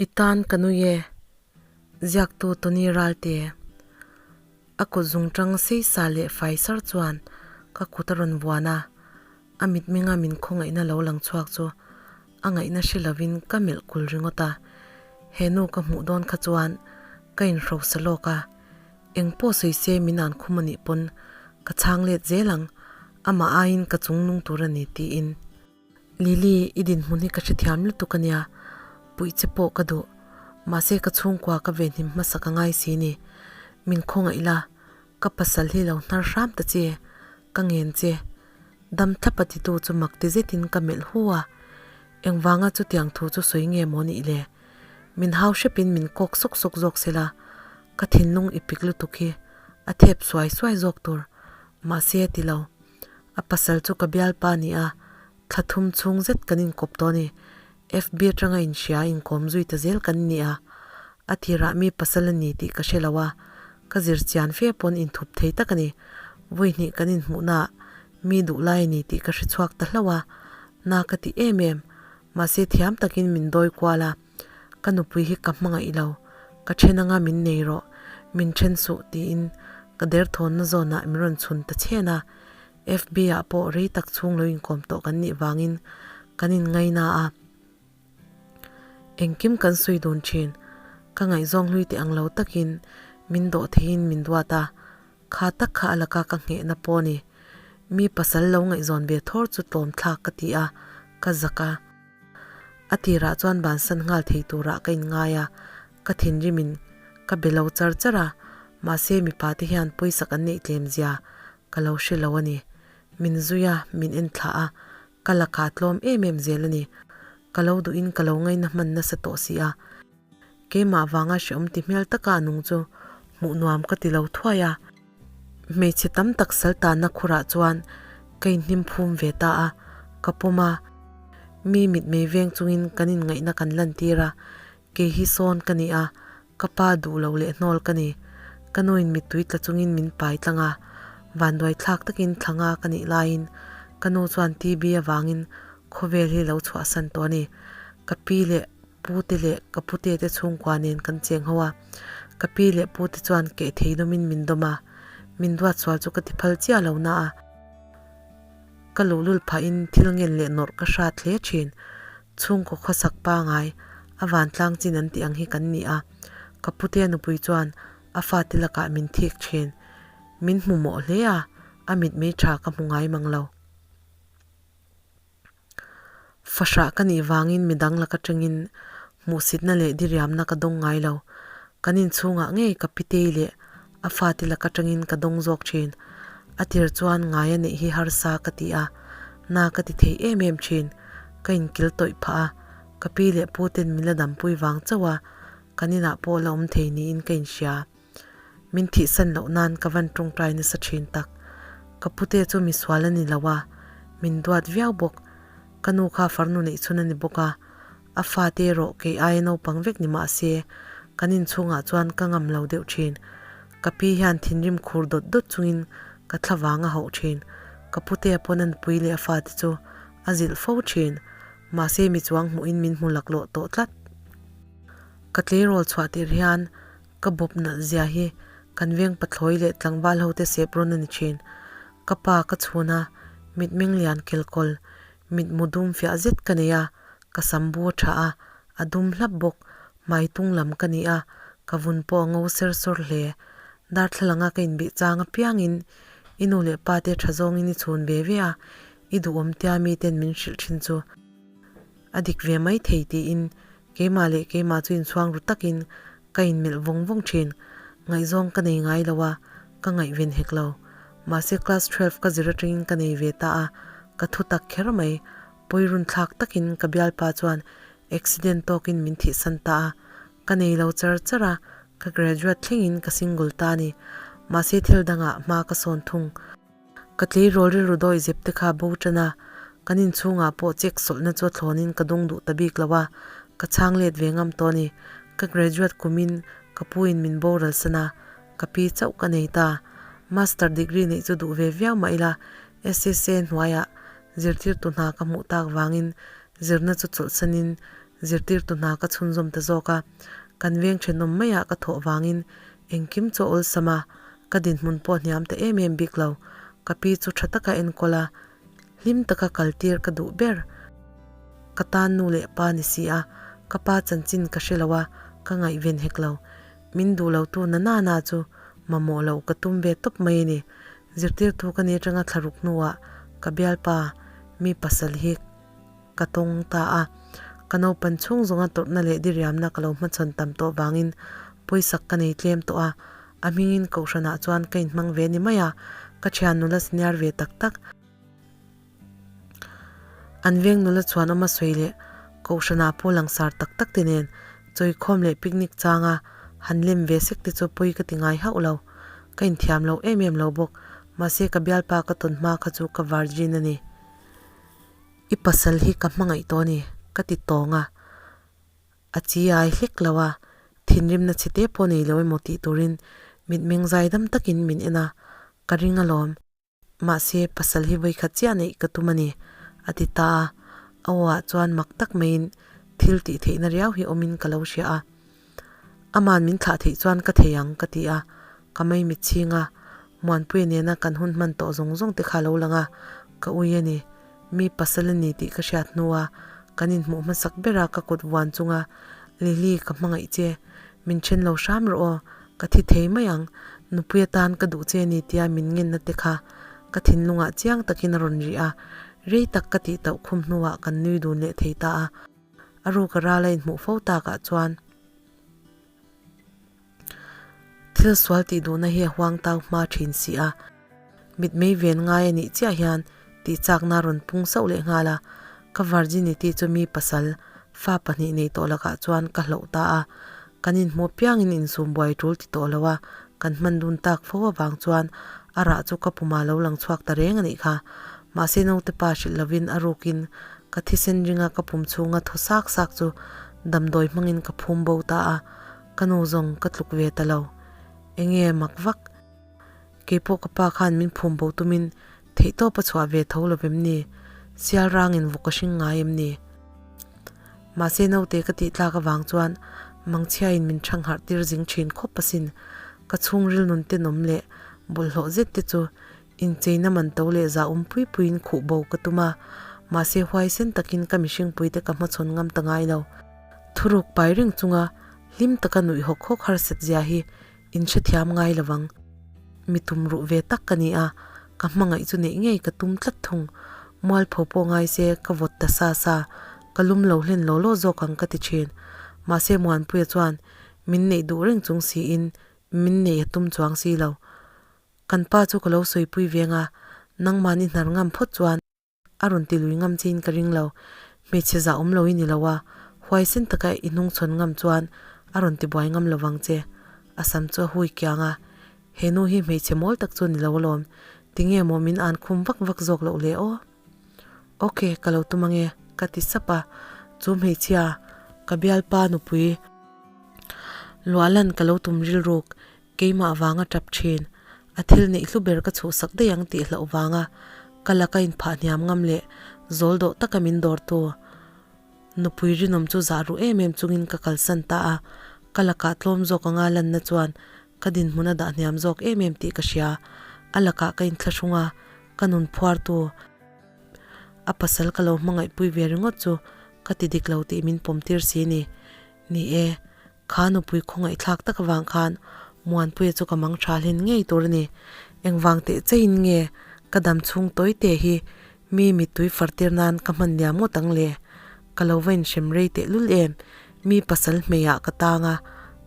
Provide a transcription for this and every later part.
I tan ka nui e, ziaktu Tony Ralte. A kut zungtang seisa leh fai sar chuan ka kut a rawn vuan a, a mitmenga min khawngaihna lo lang chhuak chu a ngaihna hre lovin ka melh kul ringawt a. He nu ka hmuh dawn kha chuan ka inhrosa lawk a, eng pawh sawi se min an khum a nih pawn ka chhang let zel ang, amah aiin ka chungnung tur a ni tiin. Lily, i dinhmun hi ka hrethiam lutuk a nia, puih che pawh ka duh. Mahse ka chhungkua ka venhim hmasa ka ngai si ni. Min khawngaih la, ka pasal hi lo hnar hram ta che, ka ngen che. Dam thlap a titu chu mak ti zetin ka melh hu a. Engvanga chutiang thu chu sawi nge maw nih le? Min hau hrepin min kawk sawk sawk zawk sela, ka thinlung i pik lutuk hi a thep suai suai zawk tur. Mahse a ti lo. A pasal chu ka bialpa a ni a, thla thum chhung zet kan inkawp tawh a ni. FB atanga inhria inkawm zui ta zel kan ni a, a tirah mi pasal a ni tih ka hre lo a, ka zir chian fe pawn inthup thei tak a ni. Vawi hnih kan inhmuhnaah mi duh lai a ni tih ka hre chhuak ta hlauh a, na ka ti em em. Mahse thiam takin min dawi kual a, ka nupui hi ka hmangaih lo, ka then anga min nei rawh, min then suh tiin ka derthawnna zawnah min rawn chhun ta chhen a, FB ah pawh rei tak chhung lo inkawm tawh kan nih vangin kan inngaina a, engkim kan sawi dun thin, ka ngaihzawng hlui teh ang lo takin min dawh theiin min duat a, kha tak kha a laka ka nghehna pawh a ni, mi pasal lo ngaihzawn ve thawr chu tlawm thlak ka ti a, ka zak a. A tirah chuan bansan nghal thei turah ka inngai a, ka thinrimin ka be lo char char a, mahse mipa te hian pawisa kan neih tlem zia ka lo hre lo a ni. Min zui a, min en thlah a, ka lakah tlawm em em zel a ni. Ka lo duhin ka lo ngaina hman nasa tawh si a. Keimah vanga hreawm ti hmel taka a nung chu hmuh nuam ka ti lo thuai a. Hmeichhe tam tak sal tanna khurah chuan ka inhnim phum ve ta a, ka pawm a. Mi mitmei veng chungin kan inngaihna kan lantir a, kei hi sawn ka ni a, ka pa duh lo leh hnawl ka ni. Ka nuin mittui tla chungin min pai tlang a, vanduai thlak takin thla nga ka nih laiin ka nu chuan TB avangin khawvel hi lo chhuahsan tawh a ni. Ka pi leh Pu te leh ka pute te chhungkua nen kan cheng ho a, ka pi leh pu te chuan keh thei dawmin min dawm a, min duat sual chu ka ti phal chiah lo na a, ka luhlul phahin thil ngen leh nawrh ka hrat hle thin. Chhungkaw khawsak pangai a vantlang chin an tih ang hi kan ni a, ka pute nupui chuan a fate lakah min thik thin. Min hmu mawh hle a, a mitmei tha ka hmu ngai mang lo. Fahrah ka nih vangin midang laka tangin hmuhsitna leh diriamna ka dawng ngai lo. Kan inchhungah ngei ka pitei leh a fate laka tangin ka dawng zawk thin. A tir chuan ngai a neih hi harsa ka ti a, na ka ti thei em em thin. Ka inkil tawih phah a, ka pi leh pu ten min la dampui vang chauh a, kan inah pawh la awm thei niin ka inhria. Min thihsan loh nan ka van tawngtai nasa thin tak. Ka pute chu misual a ni lo a, min duat viau bawk. Ka nu kha farnu neih chhun a ni bawk a, a fate erawh kei aia naupang vek ni mah se, kan inchhungah chuan ka ngam lo deuh thin. Ka pi hian thinrim khur dawt dawt chungin ka thla vang a hauh thin. Ka pute pawn a nupui leh a fate chu a zilh fo thin. Mahse mi chuang hmuhin min hmu laklawh tawh tlat. Ka tleirawl chhuah tir hian Ka bawp nalh zia hi kan veng pathlawi leh tlangval ho te sep rawn a ni thin. Ka pa ka chhun a, mitmeng lian kelkawl, mitmu dum fiah zet ka nei a, ka sam bu a tha a, a dum hlap bawk, hmai tung lam ka ni a, ka vun pawh a ngo ser sawr hle. Darthlalanga ka inbih chang apiangin i nu leh pa te tha zawngin i chhun ve ve a, i duhawm tia miten min hrilh thin chu a dik ve mai thei tiin Keimah leh keimah chu inchhuang ru takin ka inmelh vawng vawng thin. Ngaihzawng ka nei ngai lo a, ka ngaihven hek lo. Mahse class 12 ka zir atangin ka nei ve ta a, ka thu tak kher mai. Pawi run thlak takin ka bialpa chuan accident tawkin min thihsan ta a, ka nei lo char char a, ka graduate thlengin ka single ta a ni. Mahse thil dangah hma ka sawn thung. Ka tleirawl rilru dawi zep te kha bo tan a, kan inchhungah pawh check sawlhna chu a thlawnin ka dawng duh ta bik lo a, ka chhang let ve ngam tawh a ni. Ka graduate kumin ka pu in min boral san a, ka pi chauh ka nei ta. Master degree neih chu duh ve viau mah ila, SSA hnuaiah zirtirtu hna ka hmuh tak vangin zirna chu chawlhsanin Zirtirtu hna ka chhunzawm ta zawk a, kan veng thenawm maiah ka thawh vangin engkim chu a awlsam a, ka dinhmun pawh hniam ta em em bik lo. Ka pi chu tha taka enkawl a, hlim taka kaltir ka duh ber. Ka tan nu leh pa ni si a, ka pa chanchin ka hre lo a, ka ngaihven hek lo. Min duh lo tu na na na chu mamawh loh ka tum ve tawp mai a ni. Zirtirtu ka ni atanga thlaruk hnuah ka bialpa mi pasal hi ka tawng ta a. Ka naupan chhung zawnga tawrhna leh diriamna ka lo hmachhawn tam tawh vangin pawisak ka nei tlem tawh a. A hmingin kohhranah chuan ka inhmang ve ni mai a, ka thian nula senior ve tak tak. An veng nula chuan awm a sawi leh kohhranah pawh langsar tak tak te nen chawikhawm leh picnic changa han lem ve sek te chu pawi ka ti ngai hauh lo. Ka inthiam lo em em lo bawk, mahse ka bialpa ka tawn hma kha chu ka virgin a ni. I pasal hi ka hmangaih tawh a ni, ka ti tawng a. A chi ai hlek lo a, thinrimna chhe te pawh nei lo emaw tih turin mitmeng zaidam takin min en a, ka ring alawm. Mahse, pasal hi vawikhat chiah neih ka tum a ni, a ti ta a. A awah chuan mak tak maiin thil tih theihna riau hi awmin ka lo hria a. Aman min thlah theih chuan ka thei ang, ka ti a. Ka mai mitchhing a, Muanpuia nena kan hun hman tawh zawng zawng te kha a lo lang a, ka ui a ni. Mi pasal a ni tih ka hriat hnua kan inhmuh hmasak bera ka kut vuan chunga, Lily, ka hmangaih che. Min then lo hram rawh aw, ka thi thei mai ang, nupui atan ka duh che a ni tia min ngenna te kha ka thinlungah chiang takin a rawn rih a, rei tak ka tih tauh khum hnuah kan nui dun leh thei ta a, a ruka ral a inhmuh fo takah chuan thil sual tih duhna hi a huang tau hma thin si a, mitmei ven ngai a nih chiah hian tih chakna a rawn pung sauh leh nghal a, ka virginity chu mi pasal fa pahnih nei tawh lakah chuan ka hloh ta a, kan inhmuh apiangin insum buai tul ti tawh lo a, kan hman dun tak fo avang chuan a rah chu ka puma lo lang chhuak ta reng a nih kha. Mahse naute pa hrilh lovin a rukin ka thisen ringa ka pum chhunga thaw sak sak chu damdawi hmangin ka phum bo ta a, ka nu zawng ka tluk ve ta lo. Enge mak vak? Keipawh ka pa khan min phum bo tumin theihtawp a chhuah ve tho lo vem ni? Sial rangin vawk ka hring ngai em ni? Mahse naute ka tih tlak avang chuan mangchhiain min thang harh tir zing thin khawp asin. Ka chhungril nun tenawm leh bawlhhlawh zet te chu incheina man to leh zah awm pui puiin khuh bo ka tum a, mahse huaisen takin ka mihringpuite ka hmachhawn ngam ta ngai lo. Thuruk pai reng chunga hlim taka nuih hawk hawk harsat zia hi In hrethiam ngai lo vang. Mi tum ruh ve tak ka ni a, ka hmangaih chu neih ngei ka tum tlat thung. Mualpho pawh ngai se ka vawt ta sa sa, ka lum lo hlen law law zawk ang ka ti thin. Mahse Muanpuia chuan min neih duh reng chung siin min nei a tum chuang si lo. Kan pa chu ka lo sawipui veng a, nangmahni hnar ngam phawt chuan. A rawn ti lui ngam chiin ka ring lo. Hmeichhe zah awm lo i ni lo a, huaisen taka i hnungchhawn ngam chuan a rawn ti buai ngam lo vang che. A sam chu a hui kiang a, He nu hi hmeichhe mawl tak chu ni lo alawm, tinge maw min an khum vak vak zawk loh le aw? Ok, ka lo tum ange, ka ti sap a, chu hmeichhia, ka bialpa nupui luahlan ka lo tum rilruk, Keimah vanga tap thin, a thil neih hlu ber ka chhuhsak daih ang tih hlauh vanga ka laka inphah hniam ngam leh zawl dawh taka min dawrtu nupui rinawm chu zah ruh em em chungin ka kalsan ta a, ka lakah tlawm zawk anga lanna chuan ka dinhmun a dah hniam zawk em em tih ka hria, a lakah ka inthlahrung a, ka nun phuartu a pasal ka lo hmangaihpui ve ringawt chu ka ti dik lo tih min pawmtir si ni. Ni e, Kha nupui khawngaihthlak tak avang khan Muanpuia chu ka mang tha hlen ngei tur a ni. Engvang teh cheiin nge ka dam chhung tawi te hi mi mittui fartir nan ka hman liam ngawt ang le? Ka lo va inhrem rei teh lul em? Mi pasal hmeiah ka tang a,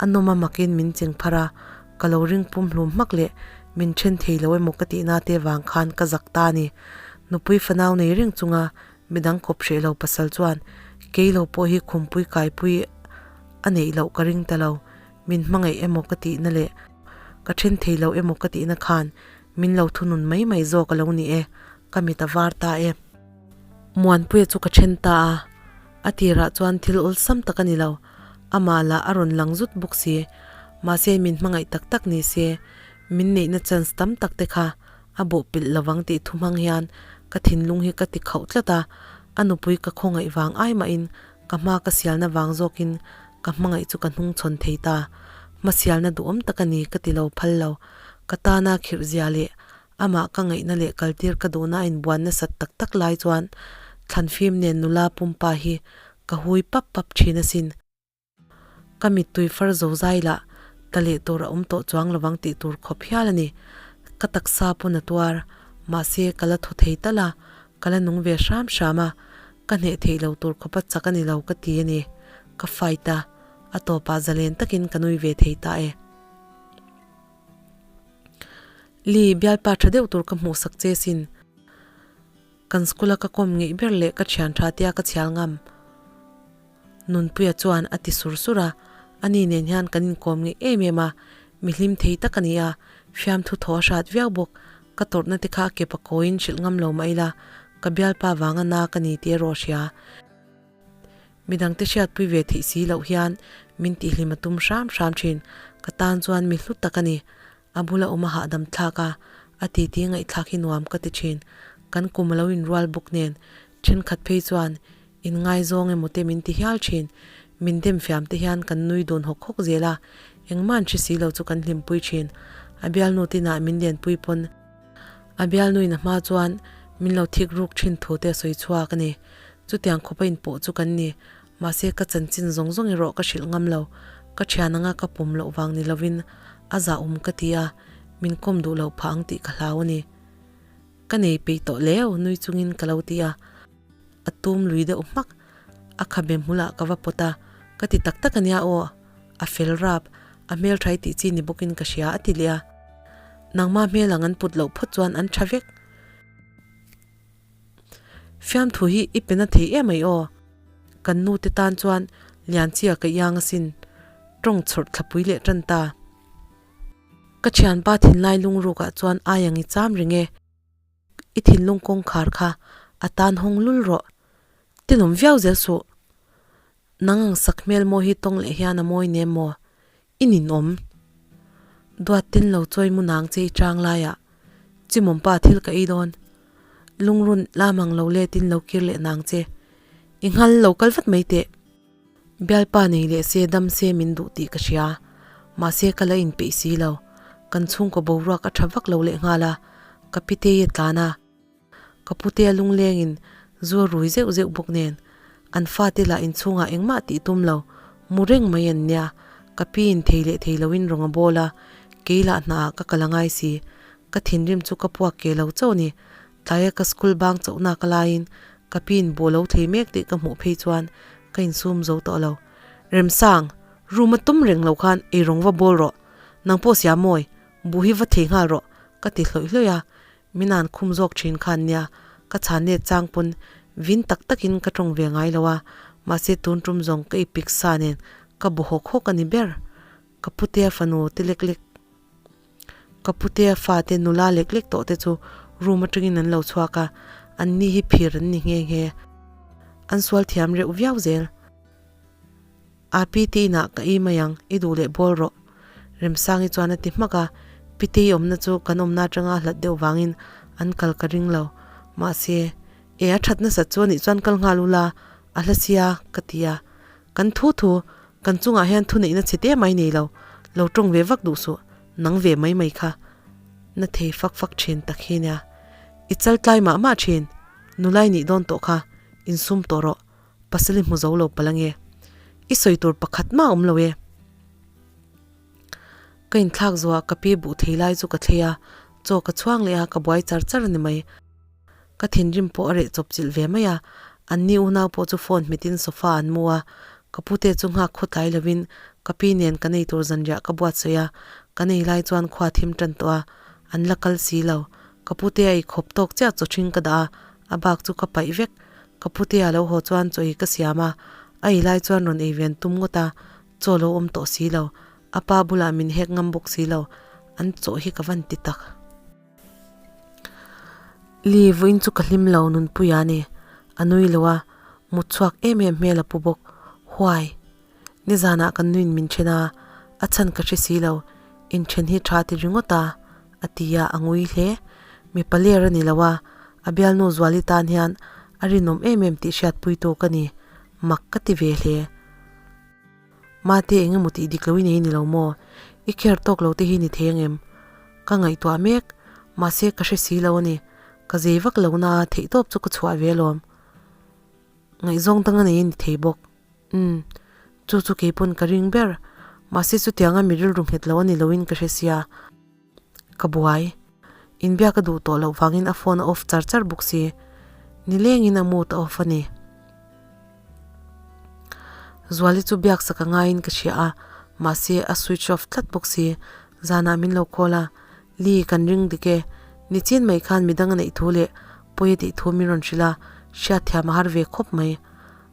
a nawm a makin min ching phar a, ka lo ring pum hlum hmak leh min then thei lo emaw ka tihna te vang khan ka zak ta a ni. Nupui fanau nei reng chunga Midang kawp hreh lo pasal chuan kei lo pawh hi khumpui kaipui a neih loh ka ring ta lo, min hmangaih emaw ka tihna leh ka then thei lo emaw ka tihna khan min lo thunun mai mai zawk a lo ni e, ka mit a var ta e. Muanpuia chu ka then ta a, a tirah chuan thil awlsam tak a ni lo, amah lah a rawn lang zut bawk si, mahse min hmangaih tak tak ni se min neihna chance tam tak te kha A bawhpilh lovang tih thu hmang hian ka thinlung hi ka ti khauh tlat a, a nupui ka khawngaih vang ai mahin Ka hma ka sialna vang zawkin ka hmangaih chu ka hnungchhawn thei ta. Hmasialna duhawm tak a ni ka ti lo phal lo. Ka tana khirh zia leh amah ka ngaihna leh kaltir ka duhna a inbuan nasat tak tak lai chuan thlanfim nen nula pumpa hi ka hui pap pap thin asin. Ka mittui far zo zai lah ta leh tur a awm tawh chuang lovang tih tur khawp hial a ni. Ka taksa pawn a tuar, mahse ka la thaw thei tal a, ka la nung ve hram hram a, ka hneh theih lo tur khawpa chak a ni lo ka ti a ni. Ka fight a, a tawpah zalen takin ka nui ve thei ta e. Li, bialpa tha deuh tur ka hmuhsak che sin. Kan school a ka kawm ngeih ber leh ka thian tha tia ka chhial ngam. Nunpuia chuan a ti sur sur a, ani nen hian kan inkawm ngeih em em a, mi hlim thei tak a ni a, fiamthu thaw a hrat viau bawk, ka tawrhna te kha a ke pakawiin hrilh ngam lo mah ila, ka bialpa vanga na ka ni tih erawh a hria. Midangte hriatpui ve theih si loh hian min tihhlim a tum hram hram thin, ka tan chuan mi hlu tak a ni. A bula awm a hahdam thlak a, a titi ngaihthlak hi nuam ka ti thin. Kan kum a lo inrual bawk nen, thenkhat phei chuan in ngaizawng emaw te min ti hial thin. Min dem fiam te hian kan nui dun hawk hawk zel a, engmah an hre si lo chu kan hlimpui thin. A bialnu tinah min lenpui pawn a bialnuin a hma chuan min lo thik ruk thin thu te a sawi chhuak a ni. Chutiang khawpa inpawh chu kan ni. Mahse ka chanchin zawng zawng erawh ka hrilh ngam lo, ka thian anga ka pawm loh vang ni lovin a zah awm ka ti a, min kawm duh loh phah ang tih ka hlau a ni. Ka nei peih tawh leu nui chungin ka lo ti a, a tum lui deuh hmak, a khabe hmulah ka va pawt a, ka ti tak tak ania aw, a fel rap, a hmelthai tih chi ni bawkin ka hria a ti leh a, nangma hmel ang an put loh phawt chuan an tha vek. Fiamthu hi i pe na thei em ai aw. Kan nu te tan chuan Lianchia ka iang asin. Tawng chhawrh thlapui leh tan ta. Ka thianpa thinlai lungruk ah chuan ai ang i cham reng e. I thinlung kawngkhar kha a tan hawng lul rawh. Tenawm viau zel suh. Nang ang sak hmel maw hi tawng leh hian a mawi nem maw? I ninawm. Duat tin lo chawi mu nang che i chang laiah Chimawmpa thil ka ei dawn. Lungrun lam ang lo let in lo kir leh nang che. I nghal lo kal vat mai teh. Bialpa nei leh se dam se min duh tih ka hria. Mahse ka la inpeih si lo. Kan chhungkaw boruak a tha vak lo leh nghal a, ka pitei a tlan a. Ka putea lunglengin zu a rui zeuh zeuh bawk nen, an fate lah inchhungah engmah tih tum lo, mu reng mai an nia. Ka pi in thei leh thei loin rawng a bawl a, kei lah hnaah ka kal a ngai si. Ka thinrim chu ka puak ke lo chauh a ni. Tlaia ka school bang chauhna ka laiin ka pi in bawh lo thei mek tih ka hmuh phei chuan ka insum zo tawh lo. Remsang, room a tum reng lo khan ei rawng va bawl rawh. Nang pawh sia mawi, buh hi va thei nghal rawh, ka ti hlawih hlawih a. Min an khum zawk thin khan nia, ka chhan let chang pawn vin tak takin ka tawng ve ngai lo a, mahse tun tum zawng ka ipik sa nen ka bu hawk hawk a ni ber. Ka putea fanu te lek lek, ka putea fate nula lek lek tawh te chu room atangin an lo chhuak a, an ni hi phir an ni nghe nghe. An sual thiam reuh viau zel. A pi te inah ka ei mai ang, i duh leh bawl rawh. Remsangi chuan a ti hmak a, Pitei awmna chu kan awmna atanga a hlat deuh vangin an kal ka ring lo. Mahse, e a that nasat chu anih chuan kal nghal ula, a hla sia, ka ti a. Kan thu thu, kan chungah hian thuneihna chhe te mai nei lo, lo tawng ve vak duh suh, nang ve mai mai kha. Na thei fak fak thin tak hi nia. I chal tlai mah mah thin, nulai nih dawn tawh kha, insum tawh rawh. Pasal i hmu zo lo palh ange. I sawi tur pakhat mah a awm lo e. Ka inthlak zuah ka pi buh thei lai chu ka thlei a, chaw ka chhuang leh a, ka buai char char a ni mai. Ka thinrim pawh a reh chawp chilh ve mai a, an ni unau pawh chu phone hmetin sofa an mu a, ka pute chu nghak khaw tlai lovin ka pi nen ka nei tur zanriah ka buatsawi a, ka nei lai chuan khua thim tan tawh a, an la kal si lo. Ka pute a ikhawp tawk chiah chaw ṭhing ka dah a, a bak chu ka paih vek. Ka putea lo haw chuan chaw ei ka siam a, a ei lai chuan rawn ei ve an tum ngawt a, chaw lo awm tawh si lo, a pa bulah min hek ngam bawk si lo, an chaw hi ka van ti tak. Li vawiin chu ka hlim lo Nunpuia a ni, a nui lo a, mut chhuak em em hmel a pu bawk, huai. Nizanah kan nuin min then a, a chhan ka hre si lo, inthen hi tha ti ringawt a, a ti a, a ngui hle. Mipa ler a ni lo a, a bialnu Zuali tan hian a rinawm em em tih hriatpuitu ka ni. Mak ka ti ve hle. Mate eng emaw tih dik lo i nei ni lo maw? I care tawk lo te hi ni thei angem? Ka ngaihtuah mek, mahse ka hre si lo a ni. Ka zei vak lo na a, theihtawp chu ka chhuah ve alawm. Ngaihzawng dang a nei a ni thei bawk. Umm, chu chu keipawn ka ring ber. Mahse chutianga mi rilru nghet lo a ni loin ka hre sia. Ka buai. Inbiak a duh tawh loh vangin a phone a off char char bawk si. Nilengin a mood a off a ni. Zuali chu biaksak a ngaiin ka hria a, mahse a switch off tlat bawk si. Zanah min lo call a, Li, kan ring dik e. Nichin mai khan midang a neih thu leh pawi a tih thu min rawn hrilh a, hriatthiam a har ve khawp mai.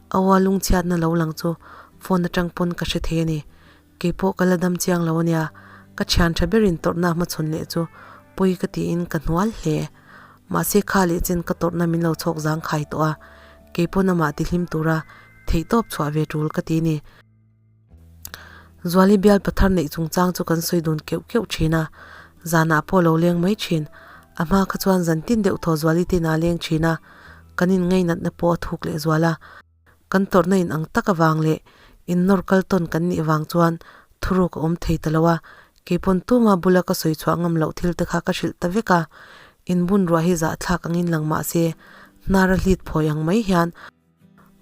A ua lungchhiatna lo lang chu phone atang pawn ka hre thei a ni. Keipawh ka la dam chiang lo ania, ka thian tha berin tawrhna hmachhawn leh chu pawi ka tiin ka hnual hle. Mahse kha leh chen ka tawrhna min lo chhawk zang khai tawh a, keipawn amah tihlim tura theihtawp chhuah ve tul ka ti ni. Zuali bial pathar neih chungchang chu kan sawi dun keuh keuh thin a, zanah pawh lo leng mai thin. A hma kha chuan zan tin deuh thaw Zuali te inah a leng thin a, kan inngainatna pawh a thuk leh zual a. Kan tawrhna in ang tak avang leh innawr kal tawn kan nih vang chuan thuruk a awm thei ta lo a, keipawn tuma bula ka sawi chhuah ngam loh thil te kha ka hrilh ta vek a, inbun ruah hi zahthlak angin lang mah se hnar a hlit phawi ang mai hian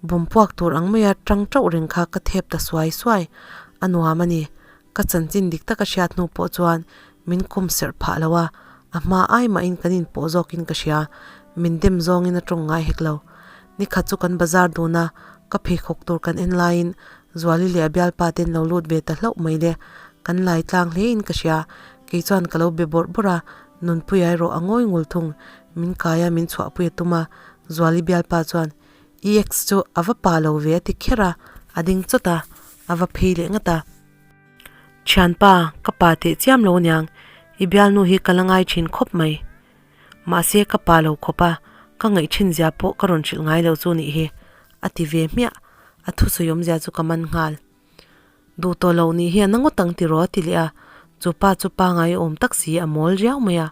bawmpuak tur ang maia tang tauh reng kha ka thep ta suai suai a nuam a ni. Ka chanchin dik taka hriat hnu pawh chuan min kawm serh phah lo a, a hma ai mahin kan inpawh zawkin ka hria, min dem zawngin a tawng ngai hek lo. Nikhat chu kan bazar dun a, ka pheikhawk tur kan en laiin Zuali leh a bialpa ten lo lut ve ta hlauh mai le, kan lai tlang hlein ka hria, kei chuan ka lo be bawrh bawrh a, Nunpuia erawh a ngawi ngul thung, min kai a min chhuahpui a tum a, Zuali bialpa chuan I ex chu a va pa lo ve a ti kher a, a ding chawt a, a va phei leh ngat a. Thianpa, ka pa teh chiam lo aniang, i bialnu hi ka la ngai thin khawp mai. Mahse ka pa lo khawp a, ka ngaih thin zia pawh ka rawn hrilh ngai lo chu nih hi, a ti ve hmiah, a thusawi awmzia chu ka man nghal. Duh tawh loh nih hi a na ngawt ang tiraw a ti leh a, chu pa chu pangai awm tak si a mawl riau mai a.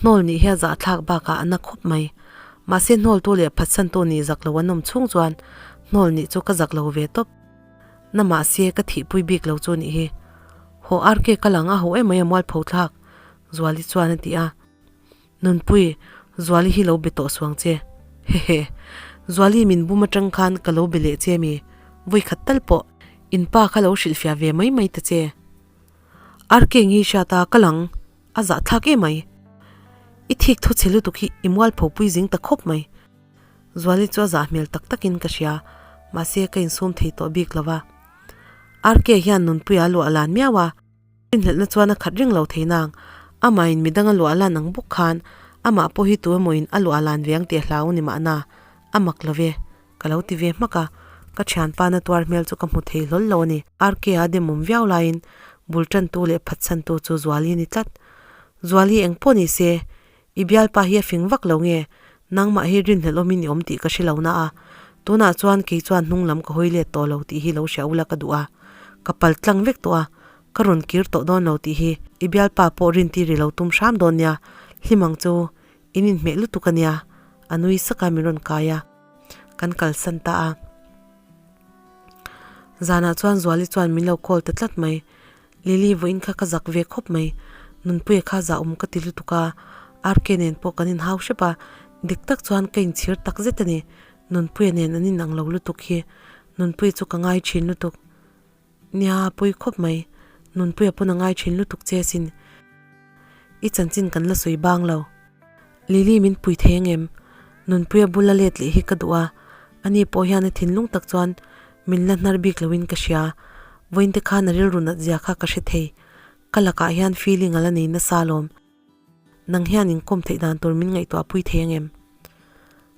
Hnawl nih hi a zahthlak bakah a na khawp mai. Mahse hnawltu leh phatsantu nih zak lo an awm chhung chuan hnawl nih chu ka zak lo ve tawp. Na mahse ka thihpui bik lo chu nih hi. Haw RK ka lang a ho emai a mualpho thlak, Zuali chuan a ti a. Nunpui, Zuali hi lo be tawh suang che. Hehe. Zuali min bum atang khan ka lo be leh che mi. Vawikhat tal pawh in pa kha lo hrilhfiah ve mai mai ta che. RK ngi hriat a ka lang a zahthlak emai. I thik thu chhe lutuk hi i mualpho pui zing ta khawp mai. Zuali chu a zah hmel tak takin ka hria, mahse ka insum thei tawh bik lo va. RK hian Nunpuia a luah lan miau a, rinhlelhna chuan a khat ring lo thei nang. Amahin midang a luah lan ang bawk khan amah pawh hi tu emawin a luah lan ve ang tih a hlau ni mahna, a mak lo ve, ka lo ti ve hmak a, ka thianpa na tuar hmel chu ka hmu thei hlawl lo a ni. RK a demawm viau laiin bul tantu leh phatsantu chu Zuali a ni tlat. Zuali eng pawh ni se, I bialpa hi a fing vak lo nge? Nangmah hi rinhlelh awmin i awm tih ka hre lo na a, tunah chuan kei chuan hnung lam ka hawi let tawh lo tih hi lo hria ula ka duh a, ka pal tlang vek tawh a, ka rawn kir tawh dawn lo tih hi i bialpa pawh rintir i lo tum hram dawn nia, hlim ang chu in inhmeh lutuk a nia, a nui sak a min rawn kai a, kan kalsan ta a. Zanah chuan Zuali chuan min lo call ta tlat mai. Lily vawiin kha ka zak ve khawp mai, Nunpuia kha zah awm ka ti lutuk a, RK nen pawh kan inhau hrep a, dik tak chuan ka inchhir tak zet a ni, Nunpuia nen an inang lo lutuk hi, Nunpuia chu ka ngai thin lutuk. Nia, pawi khawp mai, Nunpuia pawn a ngai thin lutuk che asin, i chanchin kan la sawi bang lo. Lily min pui thei angem? Nunpuia bula let leh hi ka duh a, ani pawh hian a thinlung tak chuan min la hnar bik loin ka hria. Vawiin te khan a rilru nat zia kha ka hre thei. Ka lakah hian feeling a la nei nasa alawm. Nang hian inkawm theih dan tur min ngaihtuah pui thei angem?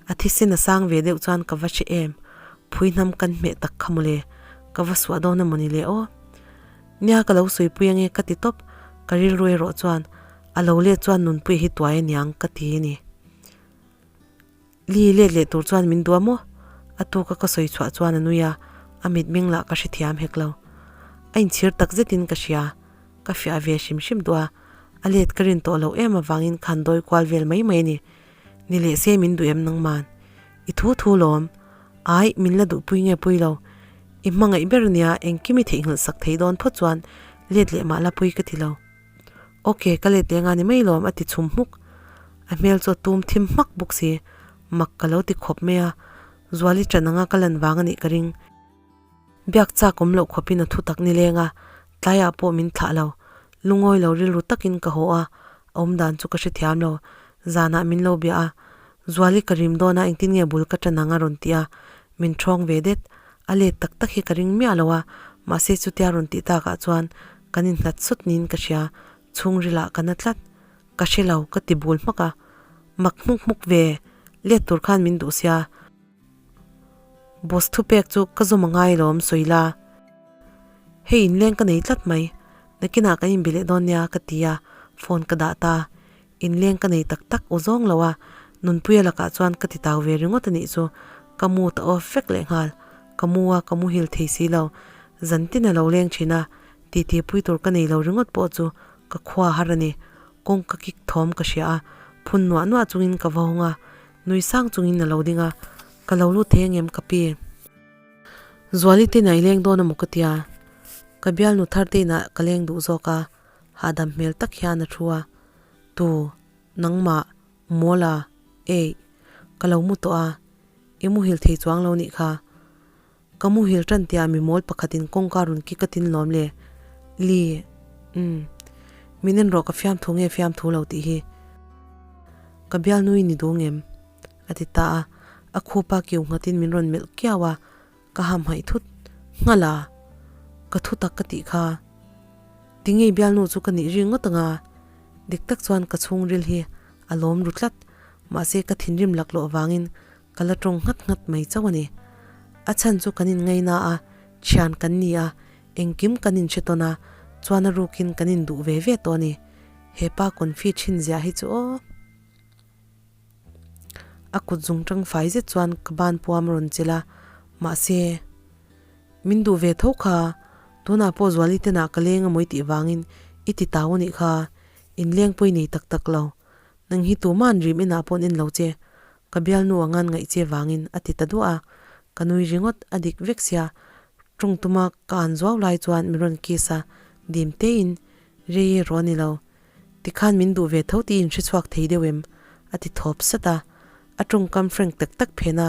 A thisen a sang ve deuh chuan ka va hre em? Phui hnam kan hmeh tak kha mawle, ka va suah dawn a mawni le aw. Nia ka lo sawi pui ange ka ti tawp, ka rilru erawh chuan A lo let chuan Nunpuia hi tuai aniang ka ti a ni. Li let leh tur chuan min duah maw? A tuka ka sawi chhuah chuan a nui a, a mitmeng lah ka hrethiam hek lo. A inchhir tak zetin ka hria, ka fiah ve hrim hrim duh a, a let ka rin tawh loh em avangin khan dawi kual vel mai mai a ni. Ni leh se min duh em nangman? I thu thu lawm. Aih, min la duhpui nge pui lo. I hmangaih ber nia, engkim i theihnghilh sak thei dawn phawt chuan let leh mah la pui ka ti lo. Ok, ka let leh nga ni mai lawm a ti chhum hmuk. A hmel chu a tum thim hmak bawk si. Mak ka lo ti khawp mai a, Zuali ṭan anga ka lan vang a nih ka ring. Biak chak awm loh khawpin a thu tak ni leng a, tlaiah pawh min thlah lo. Lungawi lo rilru takin ka haw a, a awm dan chu ka hrethiam lo. Zanah min lo bia a, Zuali ka rim dawn a engtin nge bul ka ṭan ang a rawn ti a, min ṭhawng ve det. A let tak tak hi ka ring miah lo a, mahse chutia rawn tih takah chuan kan inhlat sawt niin ka hria, chhungrilah ka na tlat. Ka hre lo, ka ti bul hmak a, mak hmuk hmuk ve, let tur khan min duh sia. Boss thupek chu ka zawm a ngai lawm sawi la. Hei inleng ka nei tlat mai, nakinah kan inbe leh dawn nia ka ti a, phone ka dah ta. Inleng ka nei tak tak aw zawng lo a, Nunpuia lakah chuan ka ti tau ve ringawt a nih chu, ka mu ta off vek leh nghal. Ka mu a, ka muhil thei si lo. Zantin a lo leng thin a, titi pui tur ka nei lo ringawt pawh chu ka khua har a ni. Kawngka kik thawm ka hria a, phun nuah nuah chungin ka va hawng a, Nui sang chungin a lo ding a, Ka lo lut thei angem ka pi? Zuali te inah i leng dawn amaw ka tia? Ka bialnu thar te inah ka leng duh zawk a, hahdam hmel tak hian a thu a. Tu, nangmah, Mawla, eih, ka lo mu tawh a, i muhil thei chuang lo nih kha. Ka muhil tan tia mi mawl pakhatin kawngka rawn kik a tin lawm le. Li, umm. Min en rawh ka fiamthu nge fiamthu lo tih hi. Ka bialnui ni duh ngem? A ti ta a, a khupa kiu nghatin min rawn melh kiau a, ka hamhaih thut nghala. Ka thu tak ka tih kha. Tingei bialnu chu ka nih ring ngawt anga. Dik tak chuan ka chhungril hi a lawm ru tlat, mahse ka thinrim laklawh vangin Ka la tawng nghat nghat mai chauh a ni. A chhan chu kan inngaina a, thian kan ni a, engkim kan inhre tawn a, chuan a rukin kan induh ve ve tawh a ni. He pa confi thin ziah hi chu aw. A kut zung tang fai zet chuan ka ban puam a rawn chelh a, mahse, min duh ve tho kha, tunah pawh Zuali tenah ka leng a mawi tih vangin i ti tau a nih kha, inleng pawh i nei tak tak lo. Nang hi tuma'n rim inah pawh an en lo che, Ka bialnu a ngan ngaih che vangin a ti ta duah a, ka nui ringawt a dik vek sia, tawng tuma ka an zuau lai chuan min rawn kiss a, dim tein rei erawh a ni lo. Tikhan min duh ve tho tiin hre chhuak thei deuh em? a ti thawp sat a, a tawngkam frank tak tak phen a,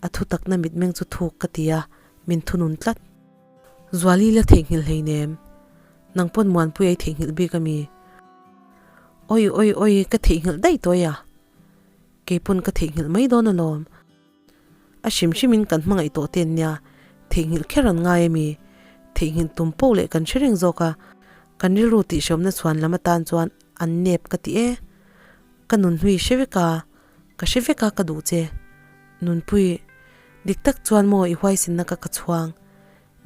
a thutakna mitmeng chu thuk ka ti a, min thunun tlat. Zuali la theihnghilh hleinem, nang pawn Muanpui a i theihnghilh bik a mi? Awi awi awi ka theihnghilh daih tawih a. Kei pawn ka theihnghilh mai dawn alawm. A hrim hrimin kan hmangaih tawh te nia, theihnghilh kher an ngai ami? Theihnghilh tum poh leh kan hre reng zawk a, kan rilru tihhreawmna chhuan lam atan chuan an nep ka ti e. Ka nunhlui hre vek a, ka hre vek a ka duh che. Nunpui, dik tak chuan maw i huaisinna ka ka chhuang.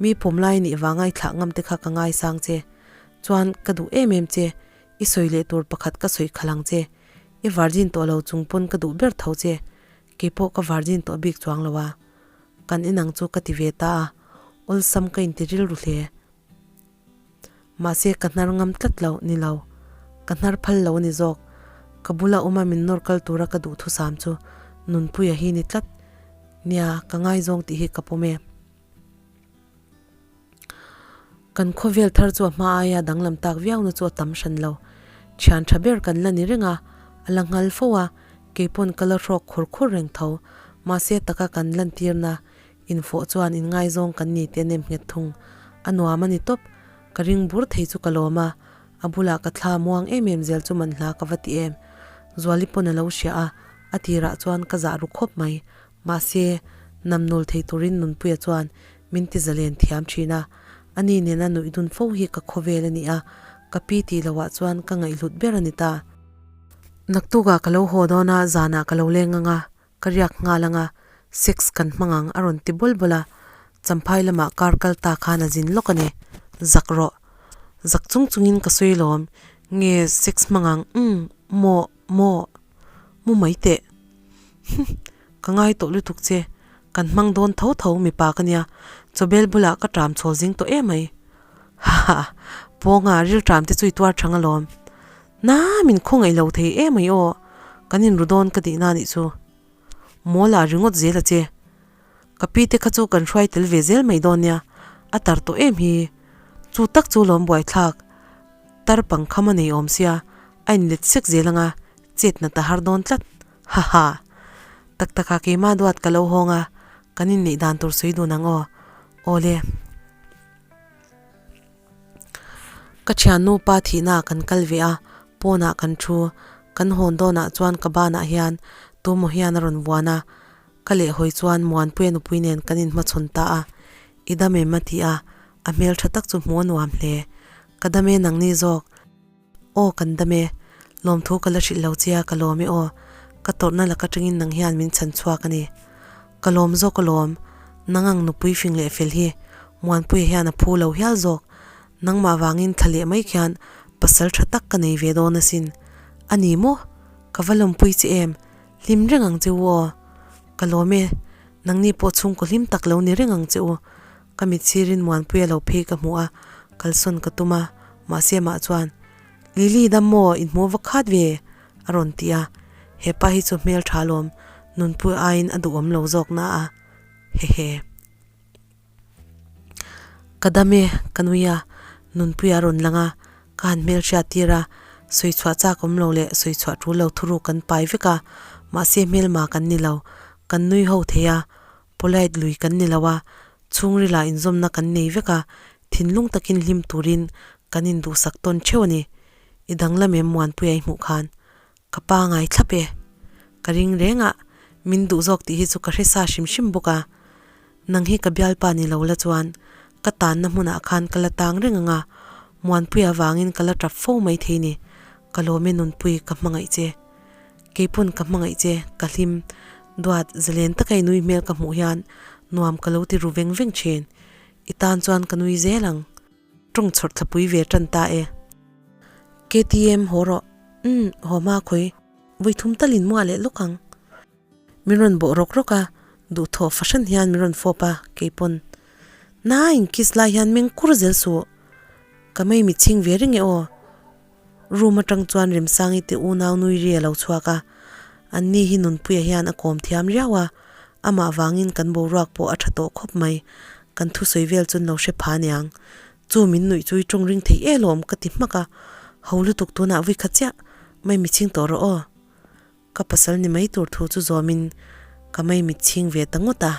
Mi pawm lai nih vanga i thlah ngam te kha ka ngaisang che. Chuan ka duh em em che, i sawi leh tur pakhat ka sawi khalh ang che. I virgin tawh lo chung pawn ka duh ber tho che, keipawh ka virgin tawh bik chuang lo a. Kan inang chu ka ti ve ta a, awlsam ka inti rilru hle. Mahse ka hnar ngam tlat lo, ni lo. Ka hnar phal lo a ni zawk. Ka bula awma min nawr kal tura ka duh thusam chu Nunpuia hi ni tlat. Nia, ka ngaizawng tih hi ka pawm e. Kan khawvel thar chu a hma aia danglam tak viauna chu a tam hran lo. Thian tha ber kan la ni reng a, a la nghal fo a, keipawn ka la hrawk khur khur reng tho. Mahse taka kan lantirna infawh chuan inngaizawng kan ni tih a nem nghet thung. A nuam a ni tawp. Ka ring bur thei chu ka lawm a, a bulah ka thla muang em em zel chu man hla ka va ti em. Zuali pawn a lo hria a, a tirah chuan ka zah ru khawp mai. Mahse, namnul thei turin Nunpuia chuan min ti zalen thiam thin a, ani nena nuih dun fo hi ka khawvel a ni a, ka pi tih loah chuan ka ngaihhlut ber a ni ta. Naktukah ka lo haw dawn a, zanah ka lo leng ang a, ka riak nghal ang a, sex kan hmang ang a rawn ti bawl bawl a, Champhai lamah kar kal ta khan a zin lawk a ni. Zak rawh. Zak chung chungin ka sawi lawm. Nge sex hmang ang, umm, maw, maw. Mu mai teh. Hum, ka ngai tawh lutuk che. Kan hmang dawn tho tho mipa ka nia. Chawbel bulah ka ṭam chhawl zing tawh em mai. Ha ha, pawnga ril ṭam te chu i tuar ṭhang alawm. Na, min khawngaih lo thei em mai aw. Kan inru dawn ka tihna nih chu. Mawla ringawt zel a che. Ka pi te kha chu kan hruai tel ve zel mai dawn nia, a tar tawh em hi. Chu tak chu lawm buaithlak. Tar pang kham a nei awm sia, a inlet sek zel anga chet nat a har dawn tlat. Ha ha. Tak taka keimah duat ka lo hawng a, kan inneih dan tur sawi dun ang aw. Awle. Ka thiannu pa thihna ah kan kal ve a, pawnah kan thu. Kan hawn dawnah chuan ka banah hian tumaw hian a rawn vuan a, ka lehhawi chuan Muanpuia nupui nen kan inhmachhawn ta a, I dam em a ti a, a hmel tha tak chu hmuh a nuam hle. Ka dam e nangni zawk. Aw kan dam e, lawmthu ka la hrilh lo che a ka lawm e aw, ka tawrhna laka tangin nang hian min chhan chhuak a ni. Ka lawm zawk alawm, nang ang nupui fing leh fel hi Muanpuia hian a phu lo hial zawk, nangmah vangin thla leh mai khian pasal tha tak ka nei ve dawn asin. A ni maw? Ka va lawmpui che em, hlim reng ang che u aw. Ka lawm e, nangni pawh chhungkaw hlim tak lo ni reng ang che u. Ka mit sirin Muanpuia lo phei ka hmuh a, kalsawn ka tum a, mahse mah chuan, Lily dam maw, inhmuh va khat ve? a rawn ti a, hepa hi chu hmel tha lawm, nunpui aiin a duhawm lo zawk na a, hehe. Ka dam e, ka nui a, Nunpuia a rawn lang a, ka han hmel hriat tir a, sawi chhuah chak awm lo leh sawi chhuah tul lo thuruk kan pai vek a, mahse hmelma kan ni lo, kan nui ho thei a, Polite lui kan ni lo a, chhungrila inzawmna kan nei vek a, thinlung takin hlim turin kan induhsak tawn theuh a ni. I danglam em Muanpuia i hmuh khan? Ka pa ngai thlap e. Ka ring reng a, min duh zawk tih hi chu ka hre sa hrim hrim bawk a. Nang hi ka bialpa ni lo la chuan ka tanna hmunah khan ka la tang reng ang a, Muanpuia vangin ka la tap fo mai thei ni. Ka lawm e Nunpui ka hmangaih che. Keipawn ka hmangaih che, ka hlim. Duat, zalen taka i nui hmel ka hmuh hian nuam ka lo ti ru veng veng thin. I tan chuan ka nui zel ang. Tawng chhawrh thlapui ve tan ta e. KTM haw rawh. Umm, haw hma khawi. Vawi thum talin muah leh lawk ang. Min rawn bawh rawk rawk a, duhthawh fahran hian min rawn fawp a, keipawn. Nai, inkiss lai hian meng kur zel suh. Ka mei mitchhing ve reng e aw. Room atang chuan Remsangi te unau nui ri a lo chhuak a, an ni hi Nunpuia hian a kawm thiam riau a, amah vangin kan boruak pawh a tha tawh khawp mai, kan thusawi vel chuan lo hre pha niang. Chu min nuih chu i tawng ring thei e lawm ka ti hmak a, ho lutuk tunah vui kha chiah, mai mitchhing tawh rawh aw. Ka pasal ni mai tur thu chu zawmin ka mai mitchhing ve ta ngawt a.